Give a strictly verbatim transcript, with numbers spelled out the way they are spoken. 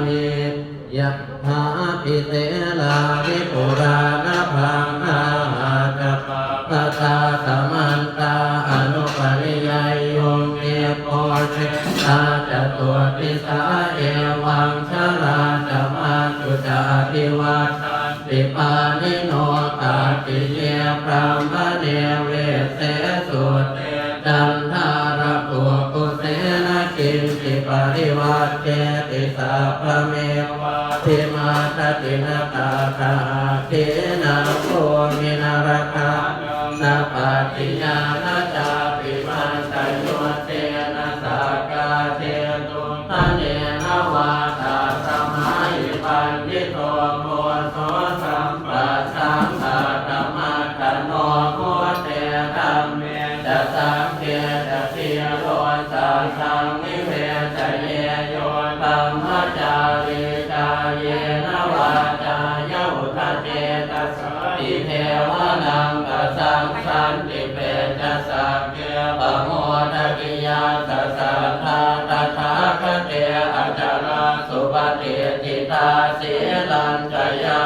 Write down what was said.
Yathā vārivahā pūrā nabhagā sahassā, samantā anupariyaññūhi, phuṭṭhitā catuddisā evaṃ jalā ca mathu ca abhivadanti pāṇino. Tattiye brāhmaṇe vise sudde candāragukkuse, na kiñci parivaṭṭheti sabbamevābhimaddati. Na tatra hatthinā bhūmi nalāgā na pattiyā, na cāpi manthayuddhena sakkajetuṃ dhanena vā. Tasmā hi paṇḍito muddo sampajānāti attamattano. Mudde dhamme ca saṅghe ca dhīro sataṃ nivedeyyuṃ brahmacārī. Kāyena vācāya uda cetasā hi kevalambhasaṃ santi pecca sagge pamodati. Yassa saddhā tathāgate acalā supatiṭṭhitā sīlañca ya